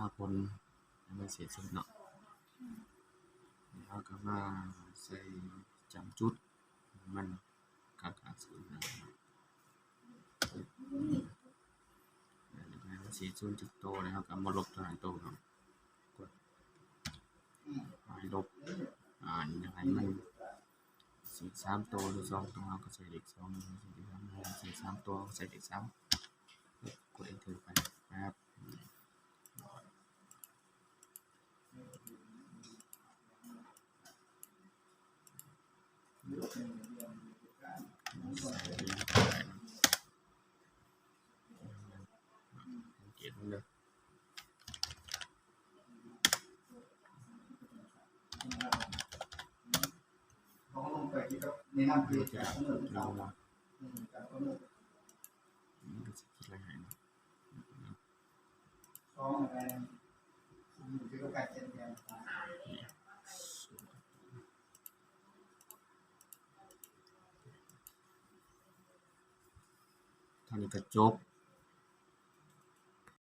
ຖ້າຜົນໃຫ້ມັນສິ້ນສຸດເນາະ ເຮົາກໍມາໃສ່ຈ້ຳຈຸດໃຫ້ມັນກາງໆສຸດນະ ໃຫ້ມັນສິ້ນສຸດຈັກໂຕ ແລ້ວເຮົາກໍມາລົບຕົວນັ້ນໂຕເນາະ ກົດໃຫ້ລົບ ອາ ຢາກໃຫ້ມັນ ໃສ່ສາມໂຕ ຫຼືສອງໂຕ ເຮົາກໍໃສ່ເລກສອງ ໃສ່ສາມໂຕ ເຮົາກໍໃສ່ເລກສາມ ກົດ Enter ໄປ ແປັບ ສັງເກດເບິ່ງເດີ ມັນຈະລົງມາ ມັນກໍຊິຄິດລາຍໃຫ້ເນາະ ເທົ່ານີ້ກໍຈົບ